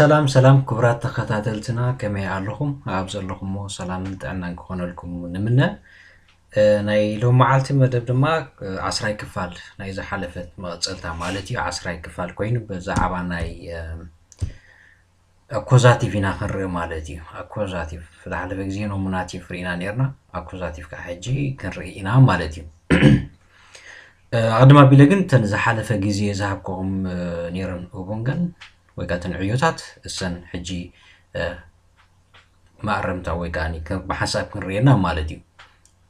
ሰላም ሰላም ክቡራት ተኸታተልትና፣ ከመይ ኣለኹም? ኣብ ዘለኹሞ ሰላምን ጥዕናን ክኾነልኩም ንምነ። እ፣ ናይ ሎም መዓልቲ መደብ ድማ እ፣ ዓስራይ ክፋል ናይ ዝሓለፈት መቐጸልታ ማለት እዩ። ዓስራይ ክፋል ኮይኑ ብዛዕባ ናይ እ፣ ኣኮዛቲቭ ኢና ክንርኢ ማለት እዩ። ኣኮዛቲቭ ዝሓለፈ ግዜ ኖሚናቲቭ ርኢና ነርና፣ ኣኮዛቲቭ ከዓ ሕጂ ክንርኢ ኢና ማለት እዩ። እ፣ ኣቐድም ኣቢለ ግን እተን ዝሓለፈ ግዜ ዝሃብክኹም እ፣ ነይረን ኡቡንገን ወይ ከዓ እተን ዕዮታት እሰን ሕጂ እ፣ መኣረምታ ወይ ከዓ ከም ብሓንሳብ ክንርእየና ማለት እዩ።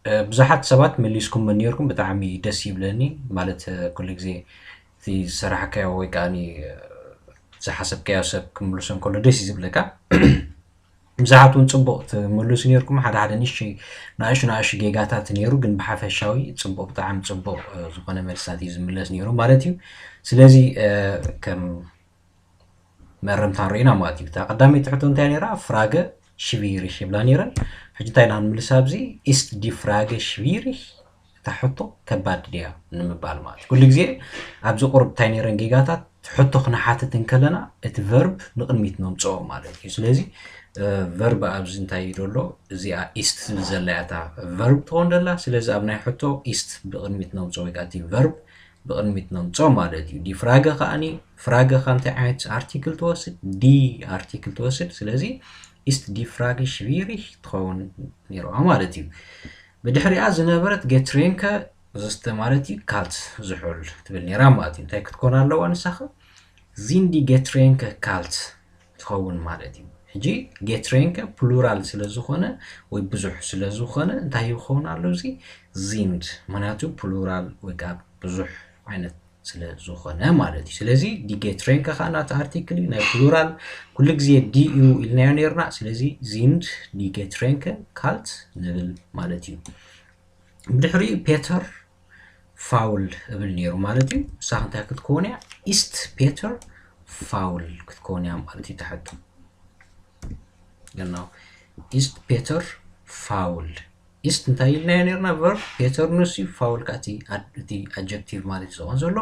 እ፣ ብዙሓት ሰባት መሊስኩም ነርኩም፣ ብጣዕሚ ደስ ይብለኒ። ማለት እ፣ ኩሉ ግዜ እቲ ዝሰራሕካዮ ወይ ከዓ ዝሓሰብካዮ ሰብ ክምልሶ እንከሎ ደስ እዩ ዝብለካ። ብዙሓት እውን ፅቡቕ ትምልሱ ነርኩም። ሓደ ሓደ ንእሽተይ ንኣሽቱ ንኣሽቱ ጌጋታት ነይሩ፣ ግን ብሓፈሻዊ ፅቡቕ፣ ብጣዕሚ ፅቡቕ እ፣ ዝኾነ መልስታት እዩ ዝምለስ ነይሩ ማለት እዩ። ስለዚ እ፣ ከም መረምታ ንርኢና ማለት እዩ። እታ ቀዳመይቲ ሕቶ እንታይ ነይራ? ፍራገ ሽቪሪሽ ይብላ ነይረን። ሕጂ እንታይ ኢና ክንምልስ ኣብዚ? ኢስት ዲ ፍራገ ሽቪሪሽ፣ እታ ሕቶ ከባድ ድያ ንምባል ማለት እዩ። ኩሉ ግዜ ኣብዚ ቁሩብ እንታይ ነይረን ጌጋታት፣ ሕቶ ክንሓትት እንከለና እቲ ቨርብ ንቕድሚት ነምፅኦ ማለት እዩ። ስለዚ እ፣ ቨርብ ኣብዚ እንታይ እዩ ዘሎ? እዚኣ ኢስት ዝብል ዘላ እያ እታ ቨርብ ትኾን ደላ። ስለዚ ኣብ ናይ ሕቶ ኢስት ብቕድሚት ነምፅኦ ወይ ከዓ እቲ ቨርብ ብቕድሚት ነምፅኦ ማለት እዩ። ዲ ፍራገ ከዓኒ፣ ፍራገ ካብ እንታይ ዓይነት ኣርቲክል ትወስድ? ዲ ኣርቲክል ትወስድ። ስለዚ ኢስት ዲ ፍራገ ሽቪሪሽ ትኸውን ነይርዋ ማለት እዩ። ብድሕሪኣ ዝነበረት ጌትሬንከ ዝስተ ማለት እዩ፣ ካልት ዝሑል ትብል ነይራ ማለት እዩ። እንታይ ክትኮን ኣለዋ ንሳኸ? ዚንዲ ጌትሬንከ ካልት ትኸውን ማለት እዩ። ሕጂ ጌትሬንከ ፕሉራል ስለ ዝኾነ ወይ ብዙሕ ስለ ዝኾነ እንታይ ይኸውን ኣሎ እዚ? ዚንድ። ምክንያቱ ፕሉራል ወይ ከዓ ብዙሕ ዓይነት ስለ ዝኾነ ማለት እዩ። ስለዚ ዲ ጌትሬንከ ከዓ ናቲ ኣርቲክል እዩ፣ ናይ ፕሉራል ኩሉ ግዜ ዲ እዩ ኢልናዮ ነርና። ስለዚ ዚንድ ዲ ጌትሬንከ ካልት ንብል ማለት እዩ። ብድሕሪኡ ፔተር ፋውል እብል ነይሩ ማለት እዩ። ንሳ እንታይ ክትከውን እያ? ኢስት ፔተር ፋውል ክትከውን እያ ማለት እዩ። ተሓቱ ገና ኢስት ፔተር ፋውል። ኢስት እንታይ ኢልናዮ ነርና? ቨርብ። ፔተር ንሱ እዩ፣ ፋውል ከዓ እቲ ኣድ- እቲ ኣጀክቲቭ ማለት እዩ ዝኸውን ዘሎ።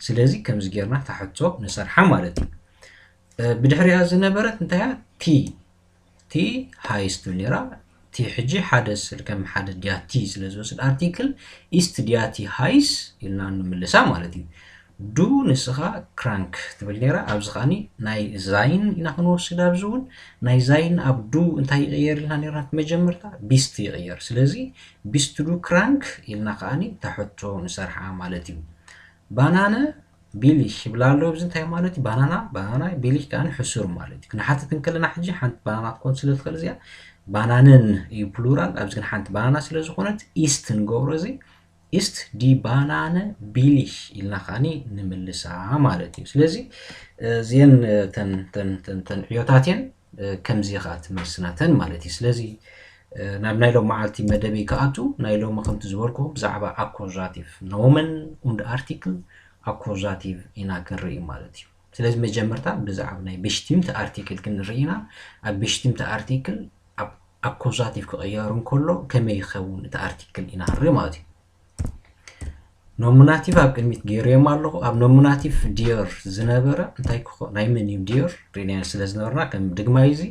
ስለዚ ከምዚ ጌርና ታሕቶ ንሰርሓ ማለት እዩ። እ፣ ብድሕሪኣ ዝነበረት እንታይ እያ? ቲ ቲ ሃይስ ትብል ነራ። ቲ ሕጂ ሓደ ስል ከም ሓደ ድያ ቲ ስለ ዝወስድ ኣርቲክል ኢስት ድያ ቲ ሃይስ ኢልና ንምልሳ ማለት እዩ። ዱ ንስኻ ክራንክ ትብል ነራ። ኣብዚ ከዓኒ ናይ ዛይን ኢና ክንወስድ። ኣብዚ እውን ናይ ዛይን ኣብ ዱ እንታይ ይቕየር ኢልና ነርና? እቲ መጀመርታ ቢስት ይቕየር። ስለዚ ቢስት ዱ ክራንክ ኢልና ከዓኒ እታ ሕቶ ንሰርሓ ማለት እዩ። ባናነ ቢሊሽ ይብላ ኣለዉ። እዚ እንታይ ማለት እዩ? ባናና፣ ባናና፣ ቢሊሽ ከኣ ሕሱር ማለት እዩ። ክንሓትት እንከለና ሕጂ ሓንቲ ባናና ክትኮን ስለ ትኽእል እዚኣ፣ ባናንን እዩ ፕሉራል። ኣብዚ ግን ሓንቲ ባናና ስለ ዝኾነት ኢስት ንገብሮ። እዚ ኢስት ዲ ባናነ ቢሊሽ ኢልና ከኣ ንምልሳ ማለት እዩ። ስለዚ እዚአን ተን ተን ተን ተን ዕዮታት እየን። ከምዚ ከኣ ትመልስናተን ማለት እዩ። ስለዚ ናብ ናይ ሎም መዓልቲ መደበይ ክኣቱ፣ ናይ ሎሚ ከምቲ ዝበልኩኹም ብዛዕባ ኣኮዛቲቭ ኖመን und ኣርቲክል ኣኮዛቲቭ ኢና ክንርኢ ማለት እዩ። ስለዚ መጀመርታ ብዛዕባ ናይ ብሽቲምቲ ኣርቲክል ክንርኢ ኢና። ኣብ ብሽቲምቲ ኣርቲክል ኣብ ኣኮዛቲቭ ክቕየር እንከሎ ከመይ ይኸውን እቲ ኣርቲክል ኢና ክንርኢ ማለት እዩ። ኖሚናቲቭ ኣብ ቅድሚት ገይረዮም ኣለኹ። ኣብ ኖሚናቲቭ ዲየር ዝነበረ እንታይ ክኾ ናይ መን እዩ ዲየር ሪናዮ ስለ ዝነበርና ከም ድግማይ እዚ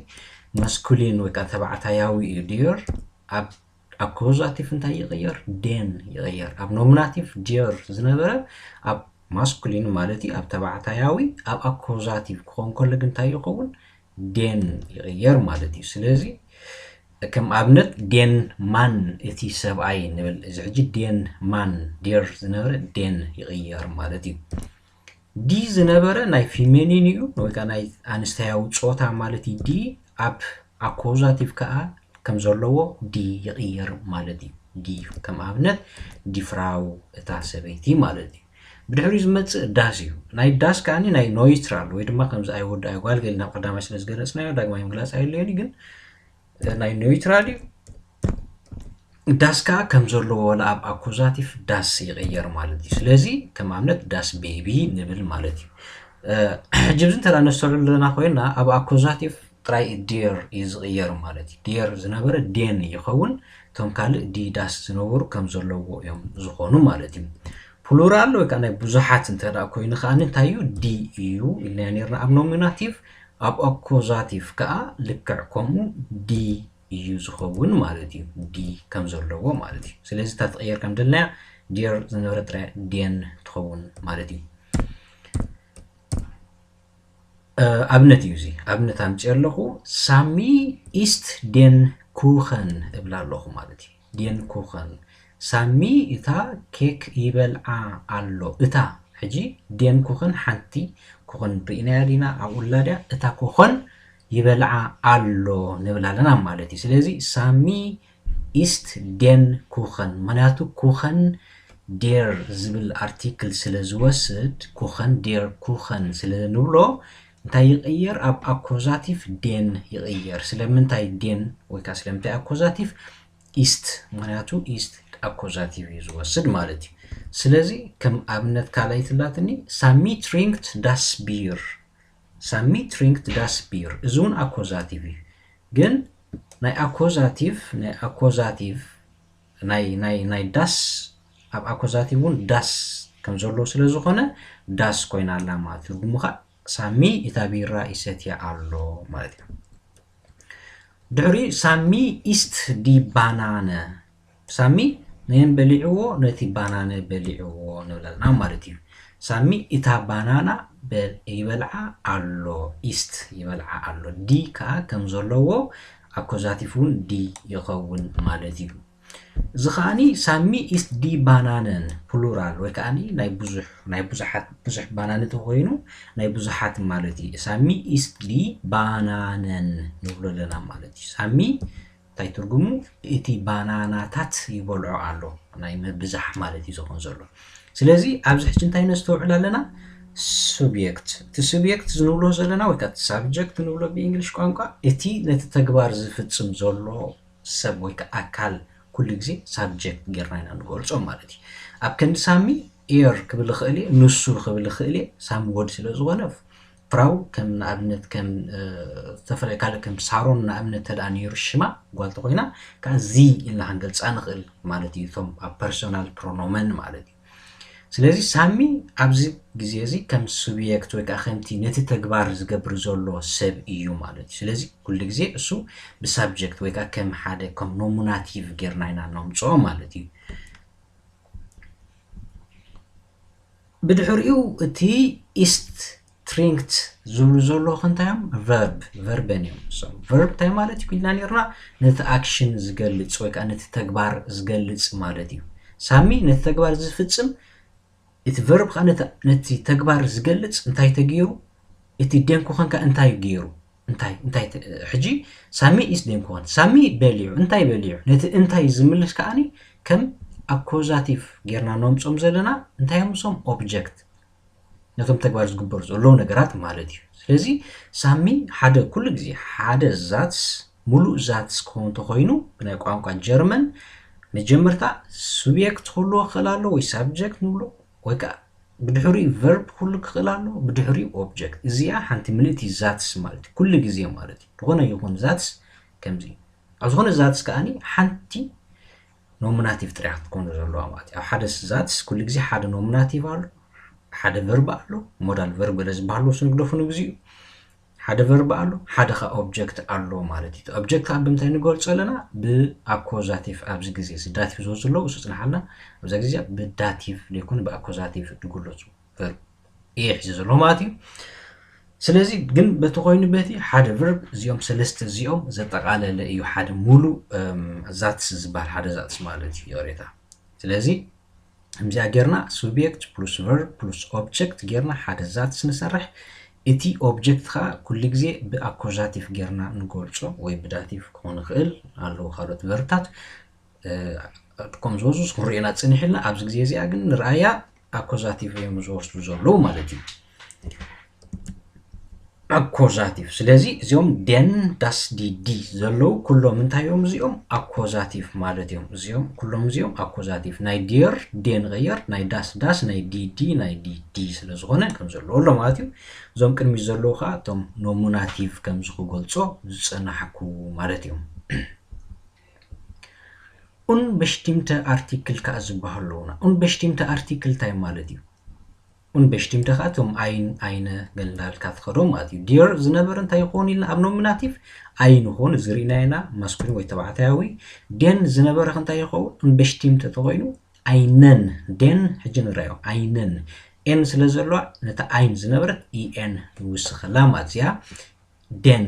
መስኩሊን ወይ ከዓ ተባዕታያዊ እዩ ዲየር። ኣብ ኣኮዛቲቭ እንታይ ይቕየር? ዴን ይቕየር። ኣብ ኖሚናቲቭ ዲየር ዝነበረ ኣብ ማስኩሊን ማለት እዩ ኣብ ተባዕታያዊ፣ ኣብ ኣኮዛቲቭ ክኾን ከሎ ግን እንታይ ይኸውን? ዴን ይቕየር ማለት እዩ። ስለዚ ከም ኣብነት ዴን ማን እቲ ሰብኣይ ንብል። እዚ ሕጂ ዴን ማን ዴር ዝነበረ ዴን ይቕየር ማለት እዩ። ዲ ዝነበረ ናይ ፊሜኒን እዩ ወይ ከዓ ናይ ኣንስተያዊ ጾታ ማለት እዩ። ዲ ኣብ ኣኮዛቲቭ ከዓ ከም ዘለዎ ዲ ይቕየር ማለት እዩ። ዲ ከም ኣብነት ዲፍራው እታ ሰበይቲ ማለት እዩ። ብድሕሪኡ ዝመጽእ ዳስ እዩ። ናይ ዳስ ከዓኒ ናይ ኖይትራል ወይ ድማ ከምዚ ኣይ ወዲ ኣይ ጓል ገሊ ናብ ቀዳማይ ስለ ዝገለጽናዮ ዳግማይ ምግላጽ ኣየድልዮን እዩ፣ ግን ናይ ኖይትራል እዩ። ዳስ ከዓ ከም ዘለዎ ዋላ ኣብ ኣኮዛቲቭ ዳስ ይቕየር ማለት እዩ። ስለዚ ከም ኣብነት ዳስ ቤቢ ንብል ማለት እዩ። ሕጂ ብዚ እንተ ነስተውዕል ዘለና ኮይና ኣብ ኣኮዛቲቭ ጥራይ ዲየር እዩ ዝቕየር ማለት እዩ። ዲየር ዝነበረ ዴን ይኸውን። እቶም ካልእ ዲ ዳስ ዝነበሩ ከም ዘለዎ እዮም ዝኾኑ ማለት እዩ። ፕሉራል ወይ ከዓ ናይ ብዙሓት እንተ ደኣ ኮይኑ ከዓ እንታይ እዩ? ዲ እዩ ኢልና ነርና ኣብ ኖሚናቲቭ። ኣብ ኣኮዛቲቭ ከዓ ልክዕ ከምኡ ዲ እዩ ዝኸውን ማለት እዩ። ዲ ከም ዘለዎ ማለት እዩ። ስለዚ እታ ትቕየር ከም ደለናያ ዴር ዝነበረ ጥራይ ዴን ትኸውን ማለት እዩ። ኣብነት እዩ እዚ። ኣብነት ኣምፅኦ ኣለኹ። ሳሚ ኢስት ዴን ኩኸን እብላ ኣለኹ ማለት እዩ። ዴን ኩኸን፣ ሳሚ እታ ኬክ ይበልዓ ኣሎ። እታ ሕጂ ዴን ኩኸን ሓንቲ ኩኸን ርኢናያ ዲና ኣብኡ ኣላ ድያ? እታ ኩኸን ይበልዓ ኣሎ ንብል ኣለና ማለት እዩ። ስለዚ ሳሚ ኢስት ዴን ኩኸን፣ ምክንያቱ ኩኸን ዴር ዝብል ኣርቲክል ስለ ዝወስድ ኩኸን ዴር ኩኸን ስለ ንብሎ እንታይ ይቕየር? ኣብ ኣኮዛቲቭ ዴን ይቕየር። ስለምንታይ ዴን ወይ ከዓ ስለምንታይ ኣኮዛቲቭ? ኢስት፣ ምክንያቱ ኢስት ኣኮዛቲቭ እዩ ዝወስድ ማለት እዩ። ስለዚ ከም ኣብነት ካልኣይ ትላትኒ ሳሚ ትሪንክት ዳስ ቢር። ሳሚ ትሪንክት ዳስ ቢር፣ እዚ እውን ኣኮዛቲቭ እዩ። ግን ናይ ኣኮዛቲቭ ናይ ኣኮዛቲቭ ናይ ናይ ናይ ዳስ ኣብ ኣኮዛቲቭ እውን ዳስ ከም ዘሎ ስለ ዝኾነ ዳስ ኮይና ኣላ ማለት እዩ። ትርጉሙ ከዓ ሳሚ እታ ቢራ ይሰትያ ኣሎ ማለት እዩ። ድሕሪ ሳሚ ኢስት ዲ ባናነ፣ ሳሚ ነየን በሊዕዎ? ነቲ ባናነ በሊዕዎ ንብል ኣለና ማለት እዩ። ሳሚ እታ ባናና በል- ይበልዓ ኣሎ፣ ኢስት ይበልዓ ኣሎ። ዲ ከዓ ከም ዘለዎ ኣኮዛቲቭ እውን ዲ ይኸውን ማለት እዩ። እዚ ከዓኒ ሳሚ ኢስት ዲ ባናነን ፕሉራል ወይ ከዓኒ ናይ ብዙሕ ናይ ብዙሓት ብዙሕ ባናነ ተኮይኑ ናይ ብዙሓት ማለት እዩ። ሳሚ ኢስት ዲ ባናነን ንብሎ ኣለና ማለት እዩ። ሳሚ እንታይ ትርጉሙ? እቲ ባናናታት ይበልዖ ኣሎ፣ ናይ ምብዛሕ ማለት እዩ ዝኾን ዘሎ። ስለዚ ኣብዚ ሕጂ እንታይ ነስተውዕል ኣለና? ሱብየክት። እቲ ሱብየክት ዝንብሎ ዘለና ወይ ከዓ ሳብጀክት ንብሎ ብእንግሊሽ ቋንቋ እቲ ነቲ ተግባር ዝፍጽም ዘሎ ሰብ ወይ ከዓ ኣካል ኩሉ ግዜ ሳብጀክት ጌርና ኢና ንገልጾ ማለት እዩ። ኣብ ከንዲ ሳሚ ኤር ክብል ይኽእል እየ፣ ንሱ ክብል ይኽእል እየ፣ ሳም ወድ ስለ ዝኾነ ፍራው ከም ንኣብነት ከም ካልእ ከም ሳሮን ንኣብነት ተደኣ ነይሩ ሽማ ጓል ተኮይና ከዓ ዚ ኢልና ክንገልፃ ንኽእል ማለት እዩ። እቶም ኣብ ፐርሶናል ፕሮኖመን ማለት እዩ። ስለዚ ሳሚ ኣብዚ ግዜ እዚ ከም ሱብየክት ወይ ከዓ ከምቲ ነቲ ተግባር ዝገብር ዘሎ ሰብ እዩ ማለት እዩ። ስለዚ ኩሉ ግዜ እሱ ብሳብጀክት ወይ ከዓ ከም ሓደ ከም ኖሙናቲቭ ጌርና ኢና ነምፅኦ ማለት እዩ። ብድሕሪኡ እቲ ኢስት ትሪንክት ዝብሉ ዘለዉ ክንታይ እዮም? ቨርብ፣ ቨርበን እዮም። ሶ ቨርብ እንታይ ማለት እዩ ኢልና ነርና? ነቲ ኣክሽን ዝገልጽ ወይ ከዓ ነቲ ተግባር ዝገልጽ ማለት እዩ። ሳሚ ነቲ ተግባር ዝፍጽም፣ እቲ ቨርብ ከዓ ነቲ ተግባር ዝገልጽ እንታይ ተገይሩ? እቲ ዴን ኩኸን ከ እንታይ ገይሩ? እንታይ እንታይ ሕጂ ሳሚ ኢስ ዴን ኩኸን ሳሚ በሊዑ እንታይ በሊዑ ነቲ እንታይ ዝምልስ ከዓኒ ከም ኣኮዛቲቭ ጌርና ነምጾም ዘለና እንታይ እዮም እሶም ኦብጀክት ነቶም ተግባር ዝግበሩ ዘለዉ ነገራት ማለት እዩ። ስለዚ ሳሚ ሓደ ኩሉ ግዜ ሓደ ዛትስ ሙሉእ ዛትስ ክኸውን እንተኮይኑ ብናይ ቋንቋ ጀርመን መጀመርታ ሱብየክት ክህልዎ ክኽእል ኣሎ ወይ ሳብጀክት ንብሎ ወይ ከዓ ብድሕሪኡ ቨርብ ክህሉ ክኽእል ኣሎ ብድሕሪኡ ኦብጀክት። እዚኣ ሓንቲ ምልእቲ ዛትስ ማለት እዩ ኩሉ ግዜ ማለት እዩ ዝኾነ ይኹን ዛትስ ከምዚ ኣብ ዝኾነ ዛትስ ከዓኒ ሓንቲ ኖሚናቲቭ ጥራሕ ክትኮኑ ዘለዋ ማለት እዩ። ኣብ ሓደ ዛትስ ኩሉ ግዜ ሓደ ኖሚናቲቭ ኣሎ፣ ሓደ ቨርብ ኣሎ፣ ሞዳል ቨርብ ገለ ዝበሃሉ ስንግደፉ ንግዚኡ ሓደ ቨርብ ኣሎ፣ ሓደ ኸ ኦብጀክት ኣሎ ማለት እዩ። ኦብጀክት ኣብ ብምንታይ ንገልጾ ኣለና? ብኣኮዛቲቭ ኣብዚ ግዜ እዚ ዳቲቭ ዝወ ዘለዉ እሱ ጽንሓልና ኣብዛ ግዜ ብዳቲቭ ዘይኮነ ብኣኮዛቲቭ ዝግለጹ ቨርብ እየ ሒዘ ዘለኹ ማለት እዩ። ስለዚ ግን በቲ ኮይኑ በቲ ሓደ ቨርብ እዚኦም ሰለስተ እዚኦም ዘጠቓለለ እዩ ሓደ ሙሉ ዛትስ ዝበሃል ሓደ ዛትስ ማለት እዩ ይቕሬታ። ስለዚ ከምዚኣ ጌርና ሱብየክት ፕሉስ ቨርብ ፕሉስ ኦብጀክት ጌርና ሓደ ዛትስ ንሰርሕ። እቲ ኦብጀክት ከዓ ኩሉ ግዜ ብኣኮዛቲቭ ጌርና ንገልጾ ወይ ብዳቲቭ ክኾን ይኽእል ኣለዉ ካልኦት ቨርብታት ከም ዝወስዱ ክንሪኤና ፅንሕ ኢልና ኣብዚ ግዜ እዚኣ ግን ንርኣያ ኣኮዛቲቭ እዮም ዝወስዱ ዘለዉ ማለት እዩ። ኣኮዛቲቭ ስለዚ እዚኦም ዴን ዳስ ዲ ዲ ዘለዉ ኩሎም እንታይ እዮም እዚኦም ኣኮዛቲቭ ማለት እዮም። እዚኦም ኩሎም እዚኦም ኣኮዛቲቭ ናይ ዴር ዴ ንቐየር ናይ ዳስ ዳስ ናይ ዲ ዲ ናይ ዲ ዲ ስለ ዝኾነ ከም ዘለዎ ኣሎ ማለት እዩ። እዞም ቅድሚት ዘለዉ ከዓ እቶም ኖሙናቲቭ ከም ዝክገልጾ ዝጸናሕኩ ማለት እዮም። ኡንበሽቲምተ ኣርቲክል ከዓ ዝበሃሉ ኣለዉና። ኡንበሽቲምተ ኣርቲክል እንታይ ማለት እዩ? ኡንበሽቲምተ ከዓ እቶም ኣይን፣ ኣይነ ገለ እንዳበልካ ትኸዶ ማለት እዩ። ዴር ዝነበረ እንታይ ይኸውን ኢልና ኣብ ኖሚናቲቭ? ኣይን ይኸውን፣ እዚ ርኢናዮ ኢና፣ ማስኩሊን ወይ ተባዕታያዊ። ዴን ዝነበረ ከ እንታይ ይኸውን? ኡንበሽቲምተ ተኾይኑ ኣይነን። ዴን ሕጂ ንረኣዮ። ኣይነን። ኤን ስለ ዘለዋ ነታ ኣይን ዝነበረት ኢኤን ይውስኸላ ማለት እያ። ዴን።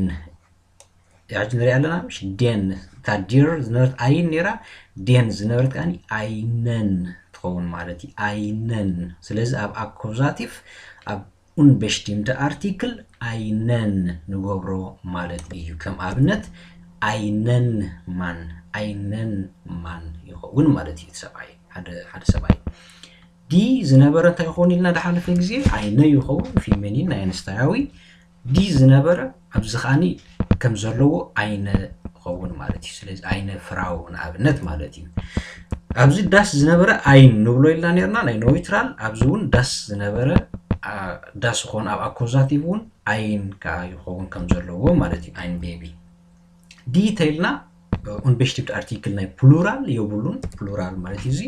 ሕጂ ንሪኣ ኣለና፣ ምሽ? ዴን። እታ ዴር ዝነበረት ኣይን ነይራ፣ ዴን ዝነበረት ከኣ ኣይነን ትኸውን ማለት እዩ። ኣይነን። ስለዚ ኣብ ኣኮዛቲቭ፣ ኣብ ኡንበሽቲምተ ኣርቲክል ኣይነን ንገብሮ ማለት እዩ። ከም ኣብነት ኣይነን ማን፣ ኣይነን ማን ይኸውን ማለት እዩ። እቲ ሰብኣይ፣ ሓደ፣ ሓደ ሰብኣይ። ዲ ዝነበረ እንታይ ይኸውን ኢልና ዝሓለፈ ግዜ? ኣይነ ይኸውን፣ ፊሜኒን ናይ ኣንስታያዊ። ዲ ዝነበረ ኣብዚ ከዓኒ ከም ዘለዎ ኣይነ ይኸውን ማለት እዩ። ስለዚ ኣይነ ፍራው ንኣብነት ማለት እዩ። ኣብዚ ዳስ ዝነበረ ኣይን ንብሎ ኢልና ነርና፣ ናይ ኖይትራል። ኣብዚ እውን ዳስ ዝነበረ፣ ኣ፣ ዳስ ይኸውን፣ ኣብ ኣኮዛቲቭ እውን ኣይን ከዓ ይኸውን ከም ዘለዎ ማለት እዩ። ኣይን ቤቢ። ዲ ተይልና ኡንበሽቲምት ኣርቲክል ናይ ፕሉራል የብሉን። ፕሉራል ማለት እዩ እዚ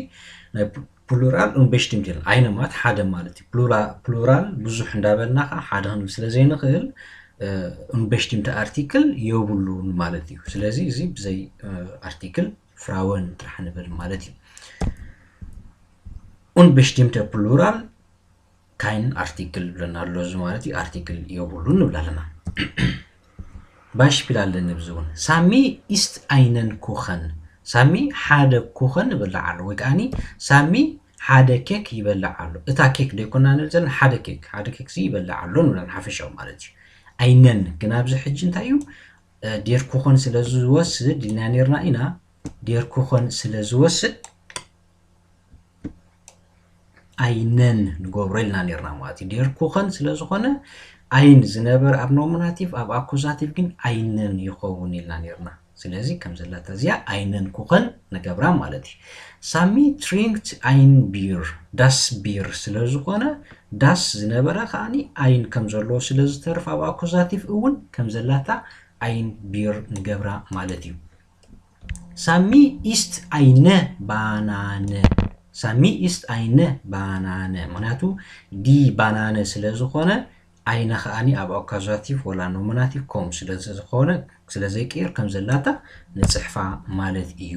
ናይ ፕ-፣ ፕሉራል ኡንበሽቲምት ይብል። ኣይነ ማለት ሓደ ማለት እዩ። ፕሉራ-፣ ፕሉራል ብዙሕ እንዳበልና ከዓ ሓደ ክንብል ስለ ዘይንኽእል፣ እ፣ ኡንበሽቲምት ኣርቲክል የብሉን ማለት እዩ። ስለዚ እዚ ብዘይ፣ እ፣ ኣርቲክል ፍራወን ጥራሕ ንብል ማለት እዩ። ኡንበሽቲምተ ፕሉራል ካይን ኣርቲክል ይብለና ኣሎ። እዚ ማለት እዩ ኣርቲክል የብሉን ንብል ኣለና። ባይሽፒል ኣለኒ ኣብዚ እውን። ሳሚ ኢስት ኣይነን ኩኸን። ሳሚ ሓደ ኩኸን ይበልዕ ኣሎ፣ ወይ ከዓኒ ሳሚ ሓደ ኬክ ይበልዕ ኣሎ። እታ ኬክ ደይኮና ንብል ዘለና፣ ሓደ ኬክ፣ ሓደ ኬክ እዚ ይበልዕ ኣሎ ንብለን ሓፈሻዊ ማለት እዩ። ኣይነን ግን ኣብዚ ሕጂ እንታይ እዩ? እ፣ ዴር ኩኸን ስለ ዝወስድ ኢልና ነርና ኢና። ዴር ኩኸን ስለ ዝወስድ ኣይነን ንገብሮ ኢልና ነርና ማለት እዩ። ዴር ኩኸን ስለ ዝኾነ ኣይን ዝነበረ ኣብ ኖሚናቲቭ፣ ኣብ ኣኩዛቲቭ ግን ኣይነን ይኸውን ኢልና ነርና። ስለዚ ከም ዘላታ እዚኣ ኣይነን ኩኸን ንገብራ ማለት እዩ። ሳሚ ትሪንክት ኣይን ቢር፣ ዳስ ቢር ስለ ዝኾነ ዳስ ዝነበረ ከዓኒ ኣይን ከም ዘለዎ ስለ ዝተርፍ ኣብ ኣኩዛቲቭ እውን ከም ዘላታ ኣይን ቢር ንገብራ ማለት እዩ። ሳሚ ኢስት ኣይነ ባናነ። ሳሚ ኢስት ኣይነ ባናነ። ምኽንያቱ ዲ ባናነ ስለ ዝኾነ ኣይነ ከዓኒ ኣብ ኣካዛቲቭ ወላ ኖሚናቲቭ ከም ስለ ዝኾነ ስለ ዘይቅየር ከም ዘላታ ንጽሕፋ ማለት እዩ።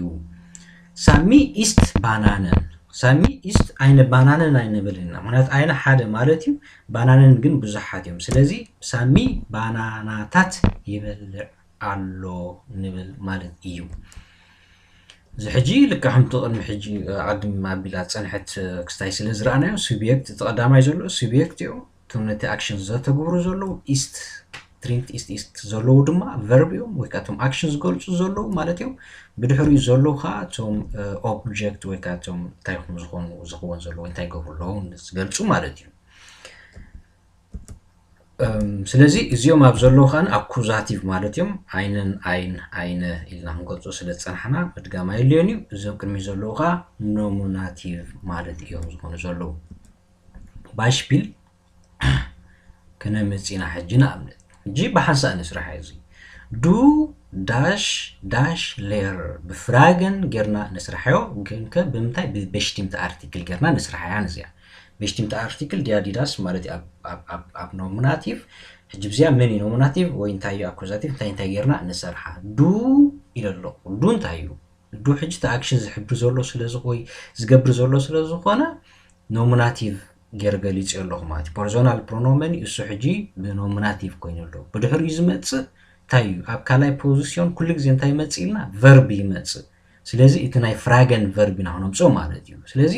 ሳሚ ኢስት ባናነን። ሳሚ ኢስት ኣይነ ባናነን ኣይንብል ኢና። ምኽንያቱ ኣይነ ሓደ ማለት እዩ፣ ባናነን ግን ብዙሓት እዮም። ስለዚ ሳሚ ባናናታት ይበልዕ ኣሎ ንብል ማለት እዩ። እዚ ሕጂ ልክዕ ከምቲ ቅድሚ ሕጂ፣ እ፣ ቅድም ኣቢላ ዝጸንሐት፣ እ፣ ክስታይ ስለ ዝረኣናዮ፣ ሱብየክት፣ እቲ ቀዳማይ ዘሎ ሱብየክት እዩ። እቶም ነቲ ኣክሽን ዘተግብሩ ዘለዉ ኢስት፣ ትሪንክት ኢስት፣ ኢስት ዘለዉ ድማ ቨርብ እዮም፣ ወይ ከኣ እቶም ኣክሽን ዝገልጹ ዘለዉ ማለት እዮም። ብድሕሪኡ ዘለዉ ከኣ እቶም፣ እ፣ ኦብጀክት ወይ ከኣ እቶም እንታይ ይኹኑ ዝኾኑ ዝኽወን ዘለዉ፣ እንታይ ይገብሩ ኣለዉ ዝገልጹ ማለት እዩ። እም፣ ስለዚ እዚኦም ኣብ ዘለዉ ከኣ ኣኩዛቲቭ ማለት እዮም። ኣይነን፣ ኣይን፣ ኣይነ ኢልና ክንገልጾ ስለ ዝጸናሕና ምድጋም ኣየድልዮን እዩ። እዞም ቅድሚት ዘለዉ ከኣ ኖሚናቲቭ ማለት እዮም ዝኾኑ ዘለዉ። ባይሽፒል ክነምጽእ ኢና ሕጂ ንኣብነት። ሕጂ ብሓንሳእ ንስራሕ እዚ። ዱ ዳሽ ዳሽ ሌር ብፍራገን ጌርና ንስርሓዮ፣ ግን ከ ብምንታይ? ብበሽቲምቲ ኣርቲክል ጌርና ንስርሓያ ንዚኣ። በሽቲምቲ ኣርቲክል ድያ ዲዳስ ማለት እዩ ኣብ፣ ኣብ፣ ኣብ፣ ኣብ ኖሚናቲቭ። ሕጂ ብዚኣ መን እዩ ኖሚናቲቭ ወይ እንታይ እዩ ኣኩዛቲቭ፣ እንታይ እንታይ ጌርና ንሰርሓ። ዱ ኢለ ኣለኹ። ዱ እንታይ እዩ? ዱ ሕጂ እቲ ኣክሽን ዝሕብር ዘሎ ስለ ዝኾ-፣ ዝገብር ዘሎ ስለ ዝኾነ ኖሚናቲቭ ገይረ ገሊጸዮ ኣለኹ ማለት እዩ። ፐርሶናል ፕሮኖመን እዩ እሱ ሕጂ ብኖሚናቲቭ ኮይኑ ኣሎ። ብድሕሪኡ ዝመጽእ እንታይ እዩ? ኣብ ካልኣይ ፖዚሽን ኩሉ ግዜ እንታይ ይመጽእ ኢልና? ቨርብ ይመጽእ። ስለዚ እቲ ናይ ፍራገን ቨርብ ኢና ክነምጽኦ ማለት እዩ። ስለዚ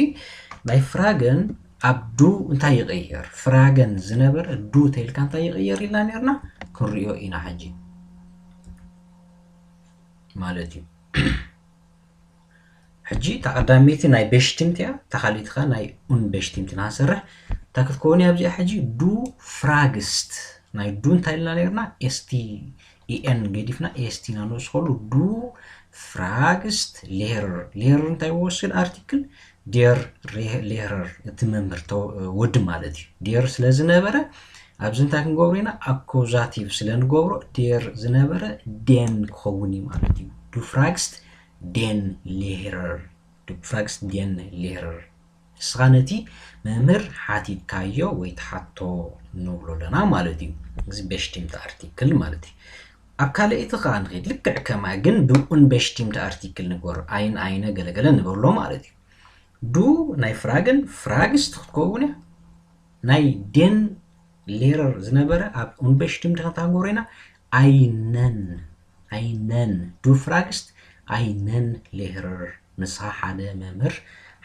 ናይ ፍራገን ኣብ ዱ እንታይ ይቕየር? ፍራገን ዝነበረ ዱ ተይልካ እንታይ ይቕየር ኢልና ነርና? ክንሪኦ ኢና ሕጂ ማለት እዩ። ሕጂ እታ ቀዳመይቲ ናይ በሽቲምት እያ፣ እታ ካልኣይቲ ከኣ ናይ ኡን በሽቲምት ኢና ንሰርሕ። እታ ክትከውን እያ ኣብዚኣ ሕጂ ዱ ፍራግስት። ናይ ዱ እንታይ ኢልና ነርና? ኤስ ቲ ኢ ኤን ገዲፍና ኤስ ቲ ኢና ንወስኸሉ። ዱ ፍራግስት ሌር። ሌር እንታይ ወስድ ኣርቲክል? ዴር ሬ-፣ ሌረር፣ እቲ መምህር ተው-፣ ወዲ ማለት እዩ። ዴር ስለ ዝነበረ ኣብዚ እንታይ ክንገብሮ ኢና? ኣኮዛቲቭ ስለ ንገብሮ ዴር ዝነበረ ዴን ክኸውን እዩ ማለት እዩ። ዱ ፍራግስት ዴን ሌረር። ዱ ፍራግስት ዴን ሌረር። ንስኻ ነቲ መምህር ሓቲትካዮ ወይ ትሓቶ ንብሎ ኣለና ማለት እዩ። እዚ በሽቲምቲ ኣርቲክል ማለት እዩ። ኣብ ካልኣይቲ ከዓ ንኸይድ፣ ልክዕ ከማይ ግን ብኡን በሽቲምቲ ኣርቲክል ንግበር፣ ኣይን፣ ኣይነ፣ ገለገለ ንበሎ ማለት እዩ። ዱ ናይ ፍራግን ፍራግስት ክትከውን እያ። ናይ ዴን ሌረር ዝነበረ ኣብ ኡንበሽቲምቲ ክንታንጎር ኢና። ኣይነን፣ ኣይነን፣ ዱ ፍራግስት ኣይነን ሌረር፣ ንስኻ ሓደ መምህር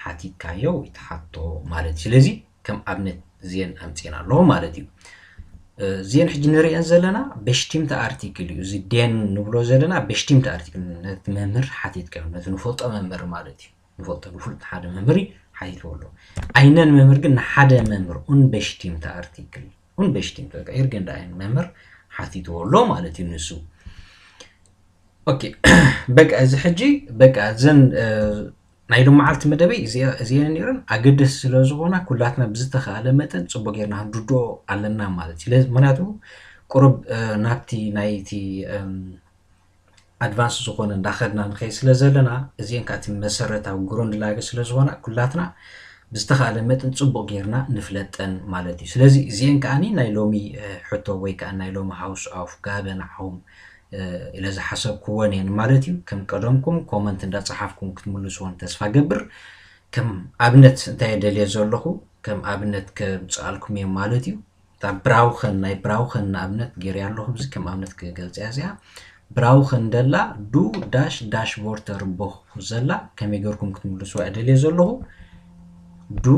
ሓቲትካዮ ወይ ትሓቶ ማለት እዩ። ስለዚ ከም ኣብነት እዚአን ኣምፂእና ኣለኹ ማለት እዩ። እዚአን ሕጂ ንሪአን ዘለና በሽቲምቲ ኣርቲክል እዩ። እዚ ዴን ንብሎ ዘለና በሽቲምቲ ኣርቲክል፣ ነቲ መምህር ሓቲትካዮ፣ ነቲ ንፈልጦ መምህር ማለት እዩ። ንፈልጦ ንፍሉጥ ሓደ መምህር ሓቲትዎ ኣሎ። ኣይነን መምህር ግን ንሓደ መምህር ኡንበሽቲምቲ ኣርቲክል፣ ኡንበሽቲምቲ፣ በቃ ኤርገንዳ ኣይን መምህር ሓቲትዎ ኣሎ ማለት እዩ ንሱ። ኦኬ፣ በቃ እዚ ሕጂ በቃ እዘን ናይ ሎመዓልቲ መደበይ እዚአ-፣ እዚአን ነይረን። ኣገደስቲ ስለ ዝኾና ኩላትና ብዝተኻእለ መጠን ጽቡቅ ጌርና ክንርድኦ ኣለና ማለት እዩ። ስለ-፣ ምክንያቱ ቁሩብ ናብቲ ናይቲ ኣድቫንስ ዝኾነ እንዳኸድና ንኸይድ ስለ ዘለና፣ እዚአን ከዓ እቲ መሰረታዊ ግሩንድ ላገ ስለ ዝኾና ኩላትና ብዝተኻእለ መጠን ጽቡቅ ጌርና ንፍለጠን ማለት እዩ። ስለዚ እዚአን ከዓኒ ናይ ሎሚ ሕቶ ወይ ከዓ ናይ ሎሚ ሃውስ ኣፍ ጋበ ንዓኹም ኢለ ዝሓሰብክወን እየን ማለት እዩ። ከም ቀደምኩም ኮመንት እንዳጸሓፍኩም ክትምልስዎን ተስፋ ገብር። ከም ኣብነት እንታይ ደልየ ዘለኹ፣ ከም ኣብነት ከምጽኣልኩም እየ ማለት እዩ። እታ ብራውኸን፣ ናይ ብራውኸን ንኣብነት ገይረ ኣለኹ፣ እዚ ከም ኣብነት ክገልጽ እያ እዚኣ። ብራውኸን ደላ ዱ ዳሽ ዳሽ ቮርተር ቦኽ ዘላ ከመይ ገርኩም ክትምልስዋ እየ ደልየ ዘለኹ። ዱ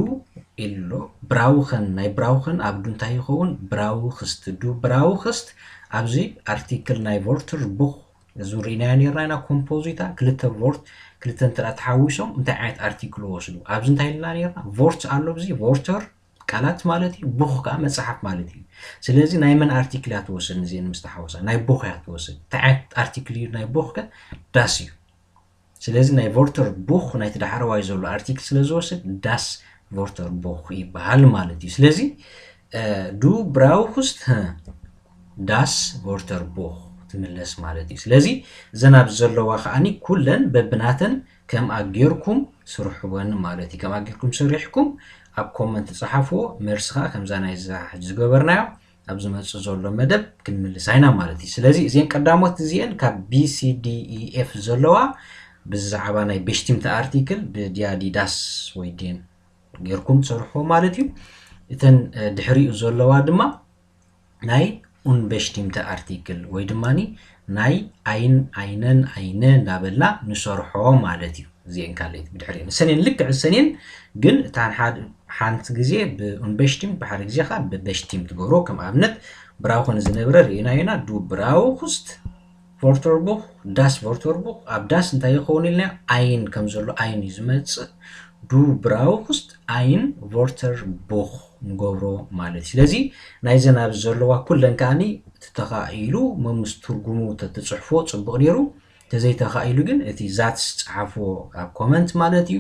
ኢሎ ብራውኸን፣ ናይ ብራውኸን ኣብ ዱ እንታይ ይኸውን? ብራውኽስት፣ ዱ ብራውኽስት ኣብዚ ኣርቲክል ናይ ቮርተር ቡኽ፣ እዚ ርኢናዮ ነርና ኢና። ኮምፖዚታ ክልተ ቮርት ክልተ እንተ ተሓዊሶም እንታይ ዓይነት ኣርቲክል ወስዱ? ኣብዚ እንታይ ኢልና ነርና? ቮርት ኣሎ፣ ኣብዚ ቮርተር ቃላት ማለት እዩ፣ ቡኽ ከዓ መጽሓፍ ማለት እዩ። ስለዚ ናይ መን ኣርቲክል እያ ትወስድ? ንዚአን ምስ ተሓወሳ ናይ ቡኽ እያ ትወስድ። እንታይ ዓይነት ኣርቲክል እዩ ናይ ቡኽ ከ? ዳስ እዩ። ስለዚ ናይ ቮርተር ቡኽ ናይቲ ዳሕረዋይ ዘሎ ኣርቲክል ስለ ዝወስድ ዳስ ቮርተር ቡኽ ይበሃል ማለት እዩ። ስለዚ ዱ ብራውኽስት ዳስ ቮርተር ቡኽ ትምለስ ማለት እዩ። ስለዚ እዘን ኣብዚ ዘለዋ ከዓኒ ኩለን በብናተን ከምኣ ጌርኩም ስርሕወን ማለት እዩ። ከምኣ ጌርኩም ስሪሕኩም ኣብ ኮመንት ጸሓፍዎ። መልሲ ከዓ ከምዛ ናይዛ ሕጂ ዝገበርናዮ ኣብ ዝመጽእ ዘሎ መደብ ክንምልሳ ኢና ማለት እዩ። ስለዚ እዚአን ቀዳሞት እዚአን ካብ ቢ ሲ ዲ ኢ ኤፍ ዘለዋ ብዛዕባ ናይ ቤሽቲምቲ ኣርቲክል ብዲያዲዳስ ወይ ዴን ጌርኩም ትሰርሕዎ ማለት እዩ። እተን ድሕሪኡ ዘለዋ ድማ ናይ ኡንበሽቲምቲ ኣርቲክል ወይ ድማ ናይ ኣይን፣ ኣይነን፣ ኣይነ እንዳበልና ንሰርሖ ማለት እዩ። እዚአን ካልኦት ብድሕሪአን እሰኔን ልክዕ እሰኔን ግን እታ ሓንቲ ግዜ ብኡንበሽቲምት ብሓደ ግዜ ከዓ ብበሽቲምት ትገብሮ። ከም ኣብነት ብራውኸን ዝነበረ ርኢናዮ ኢና። ዱ ብራውኽስት ቮርተርቡኽ፣ ዳስ ቮርተርቡኽ፣ ኣብ ዳስ እንታይ ይኸውን ኢልና? ኣይን ከም ዘሎ ኣይን እዩ ዝመጽእ። ዱ ብራውኽስት ኣይን ቮርተርቡኽ ንገብሮ ማለት እዩ። ስለዚ ናይዘን ኣብዚ ዘለዋ ኩለን ከዓኒ ተተኻኢሉ መምስ ትርጉሙ ተትጽሕፎ ጽቡቕ ነይሩ። ተዘይተኻኢሉ ግን እቲ ዛትስ ጸሓፍዎ ኣብ ኮመንት ማለት እዩ።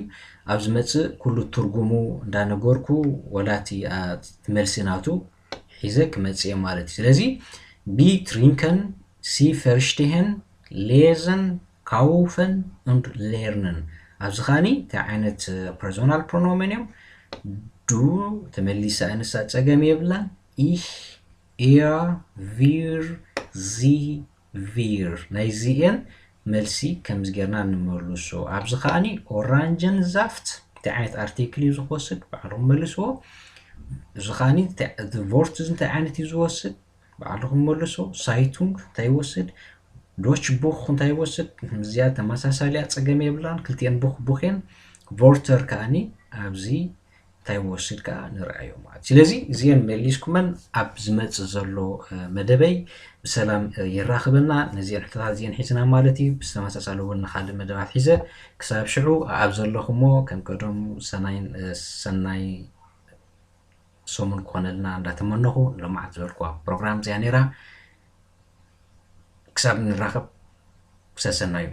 ኣብ ዝመጽእ ኩሉ ትርጉሙ እንዳነገርኩ ወላ እቲ፣ አ፣ እቲ መልሲ ናቱ ሒዘ ክመጽእ እየ ማለት እዩ። ስለዚ ቢ ትሪንከን፣ ሲ ፈርሽቲሄን፣ ሌዘን፣ ካውፈን፣ እንድ ሌርነን። ኣብዚ ኸዓኒ እንታይ ዓይነት ፐርሶናል ፕሮኖመን እዮም? ዱ ተመሊሳ ኣነሳ ጸገም የብላን። ኢህ፣ ኢያ፣ ቪር፣ ዚ፣ ቪር። ናይዚኤን መልሲ ከምዚ ጌርና ንመልሶ። ኣብዚ ኸዓኒ ኦራንጀን ዛፍት እንታይ ዓይነት ኣርቲክል እዩ ዝወስድ? ባዕልኹም መልስዎ። እዚ ኸዓኒ እንታይ፣ እቲ ቮርት እዚ እንታይ ዓይነት እዩ ዝወስድ? ባዕልኹም መልሶ። ሳይቱንግ እንታይ ይወስድ? ዶች ቡኽ እንታይ ይወስድ? እዚኣ ተመሳሳሊ እያ፣ ጸገም የብላን። ክልቲኤን ቡኽ ቡኽ እየን። ቮርተር ከዓኒ ኣብዚ እንታይ ወስድ ከዓ ንርኣዮ ማለት። ስለዚ እዚአን መሊስኩመን ኣብ ዝመጽእ ዘሎ፣ እ፣ መደበይ ብሰላም፣ እ፣ የራኽበና። ነዚአን ሕቶታት እዚአን ሒዝና ማለት እዩ። ብዝተመሳሳሊ እውን ንኻልእ መደባት ሒዘ ክሳብ ሽዑ ኣብ ዘለኹሞ ከም ቀደሙ ሰናይን፣ እ፣ ሰናይ ሰሙን ክኾነልና እንዳተመነኹ ንሎማዓት ዝበልኩዋ ፕሮግራም እዚኣ ነይራ። ክሳብ ንራኸብ ክሳብ ሰናዩ።